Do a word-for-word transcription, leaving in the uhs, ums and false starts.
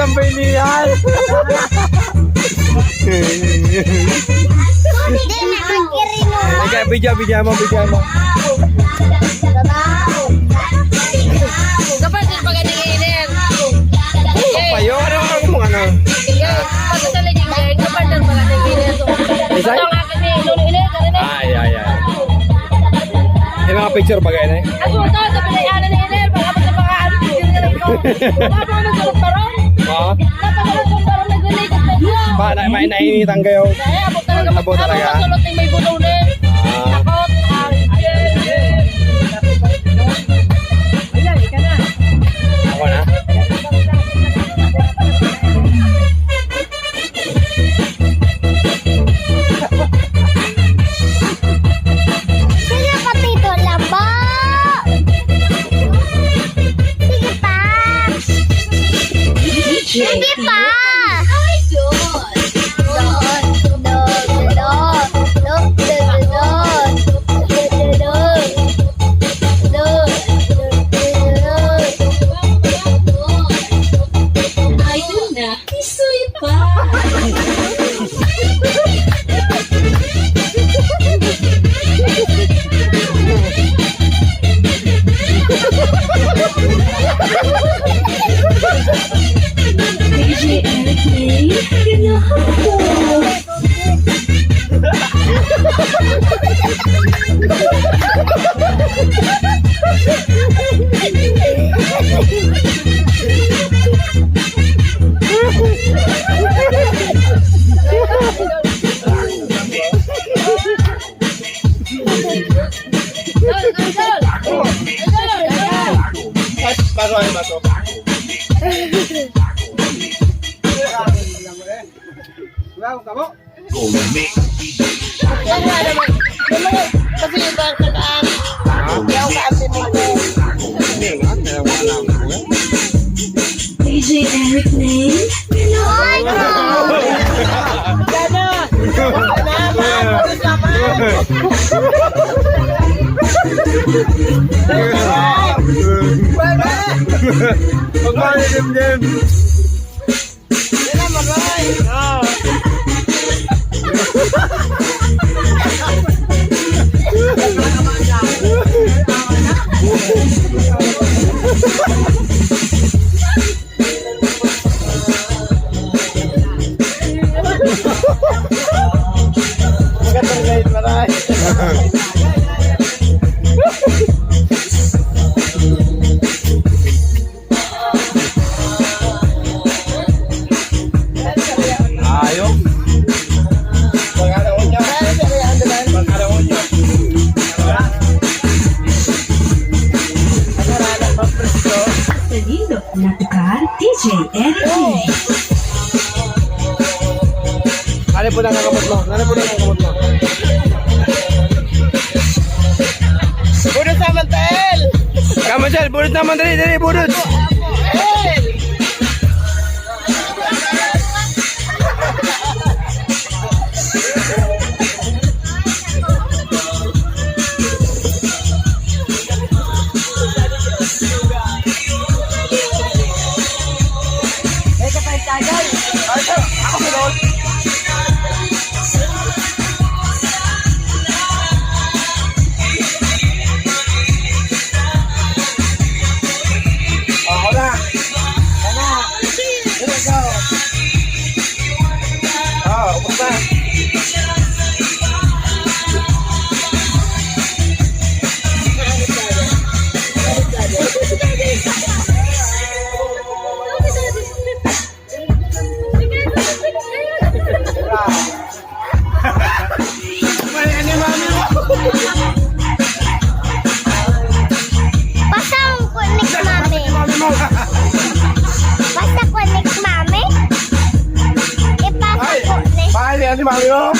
Tambay niya. Hindi na magkirino. Bigyan, bigyan, bigyan mo, bigyan mo. Kapag din pag nag-iinit. Payo, ano ang mga ano? Pag sa naging ganyan, kapag din pag nag-iinit. Isay? Ito ang akin eh, nung iinit, karine. Ay, ay, ay. Yung mga picture bagay na eh. Ang puto, sa pinayanan ni Inel, pag-abot sa mga ano, picture na rin ko. Wala pa naman sa parang. Oo. Napakaroon sa parang nag-relate sa iyo. Ba, na, may nainitan kayo? Kaya abot talaga. Abot talaga. Abot sa sulot ng may buto na eh. Ah. Takot, ah, Ako na? Sige pa, Tito Lambo! Sige pa! Sige pa! Idol na. Kisoy pa! D J Eric May, ganyan ako. Baso, ano, baso? Wala akong kamo. Yan nga naman. Yung mga, kasi iba ang tagaan. Yaw ka ang tinuto. Hindi nga, kaya wala lang po yan. D J Eric Name? Gana! Gana! Gana! Pagmalilimlim! Magandang guide, maray. Ayo. Sonido, natural, D J N P. Ano po na ang kamot mo? Ano po na ang kamot mo? Budo sa mantel! Kamot, sir! Budo sa mantel! Dali, budo! Ako na. Ako na. Here we go. Ah, ubos na. Mali ni mami mo. Pasang ko ni mami. Pasang ko ni mami. Ipasang ko ni. Mali ni mami mo.